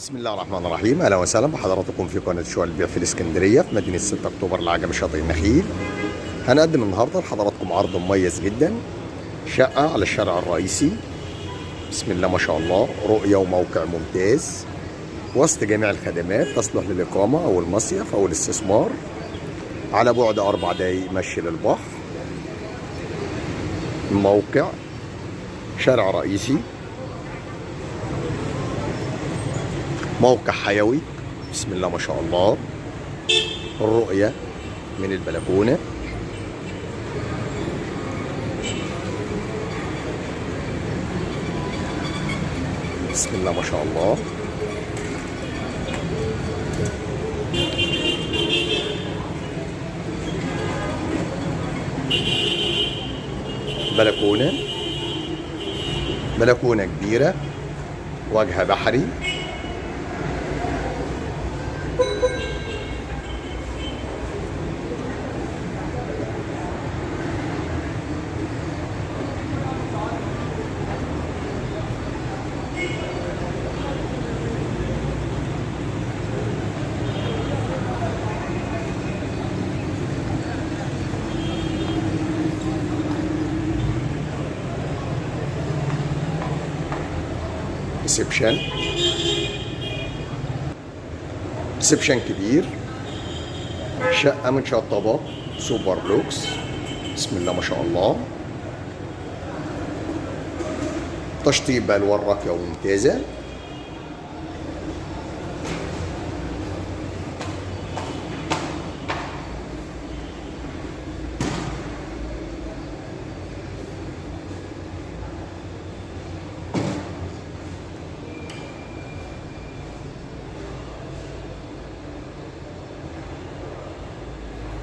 بسم الله الرحمن الرحيم. اهلا وسهلا بحضراتكم في قناة شقق البيع في الاسكندرية في مدينة 6 اكتوبر العجمي شاطئ النخيل. هنقدم النهارده لحضراتكم عرض مميز جدا، شقه على الشارع الرئيسي. بسم الله ما شاء الله، رؤية وموقع ممتاز، وسط جميع الخدمات، تصلح للاقامة او المصيف او الاستثمار، على بعد 4 دقايق مشي للبحر. الموقع شارع رئيسي، موقع حيوي. بسم الله ما شاء الله، الرؤية من البلكونة. بسم الله ما شاء الله. بلكونة، بلكونة كبيرة، وجه بحري. reception، reception كبير. شقة متشطبة super lux. بسم الله ما شاء الله، تشطيب بألوان راقية وممتازة.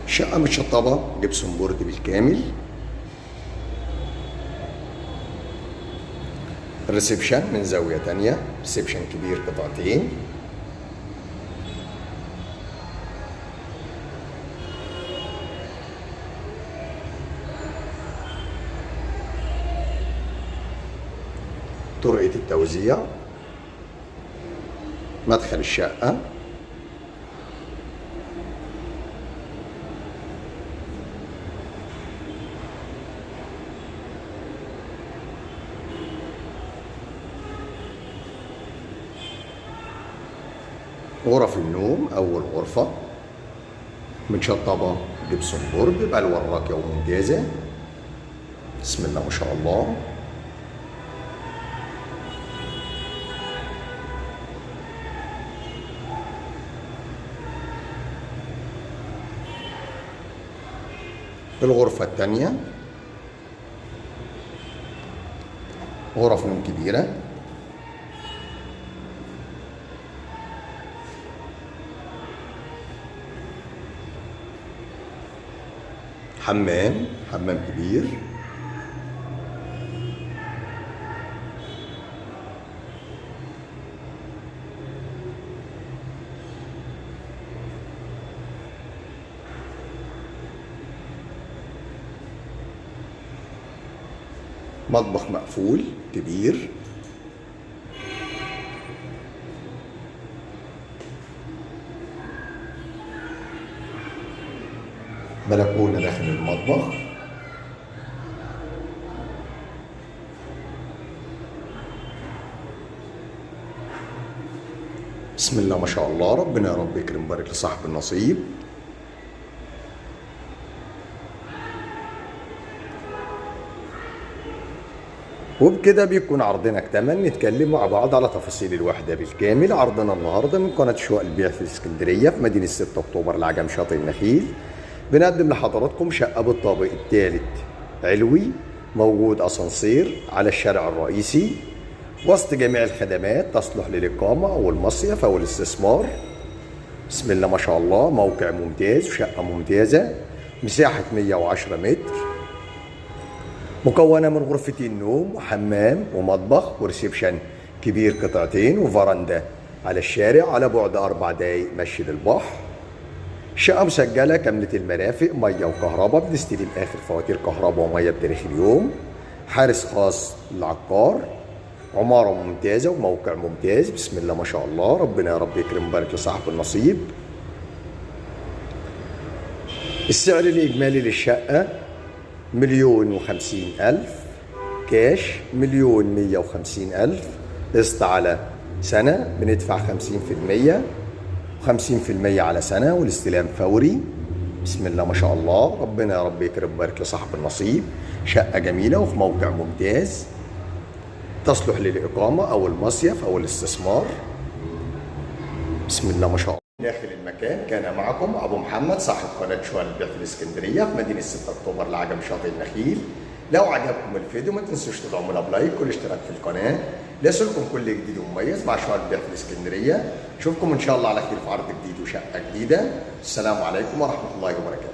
شقة متشطبة gypsum board بالكامل. ال reception من زاوية تانية، reception كبير قطعتين. طرقة التوزيع، مدخل الشقة. غرف النوم، أول غرفة متشطبة gypsum board بألوان راقية وممتازة. بسم الله ما شاء الله. الغرفة الثانية غرف نوم كبيرة. حمام، حمام كبير. مطبخ مقفول كبير. بلكونة داخل المطبخ. بسم الله ما شاء الله، ربنا يا رب يكرم ويبارك لصاحب النصيب. وبكده بيكون عرضنا اكتمل. نتكلم مع بعض على تفاصيل الوحدة بالكامل. عرضنا النهارده من قناة شقق البيع في الاسكندرية في مدينة 6 اكتوبر العجم شاطئ النخيل. بنقدم لحضراتكم شقة بالطابق الثالث علوي، موجود اسانسير على الشارع الرئيسي، وسط جميع الخدمات، تصلح للإقامة أو المصيف أو الاستثمار. بسم الله ما شاء الله، موقع ممتاز وشقة ممتازة، مساحة 110 متر، مكونة من غرفتين نوم وحمام ومطبخ و reception كبير قطعتين وفرندة على الشارع، على بعد 4 دقايق مشي للبحر. شقة مسجلة كاملة المرافق، مية وكهرباء، بنستلم آخر فواتير كهرباء ومية بتاريخ اليوم، حارس خاص للعقار. عمارة ممتازة وموقع ممتاز، بسم الله ما شاء الله. ربنا يا رب يكرم ويبارك لصاحب النصيب. السعر الإجمالي للشقة 1,050,000 كاش، 1,150,000 قسط على سنة، بندفع 50%، 50% على سنة، والاستلام فوري. بسم الله ما شاء الله. ربنا يا رب يكرم ويبارك لصاحب النصيب. شقة جميلة وفي موقع ممتاز، تصلح للإقامة أو المصيف أو الاستثمار. بسم الله ما شاء الله. داخل المكان كان معكم أبو محمد صاحب قناة شقق البيع في الإسكندرية في مدينة 6 أكتوبر العجم شاطئ النخيل. لو عجبكم الفيديو ما تنسوش تدعمونا ب like والاشتراك في القناة ليصلكم كل جديد ومميز مع شقق البيع في الإسكندرية. نشوفكم إن شاء الله على خير في عرض جديد وشقة جديدة. السلام عليكم ورحمة الله وبركاته.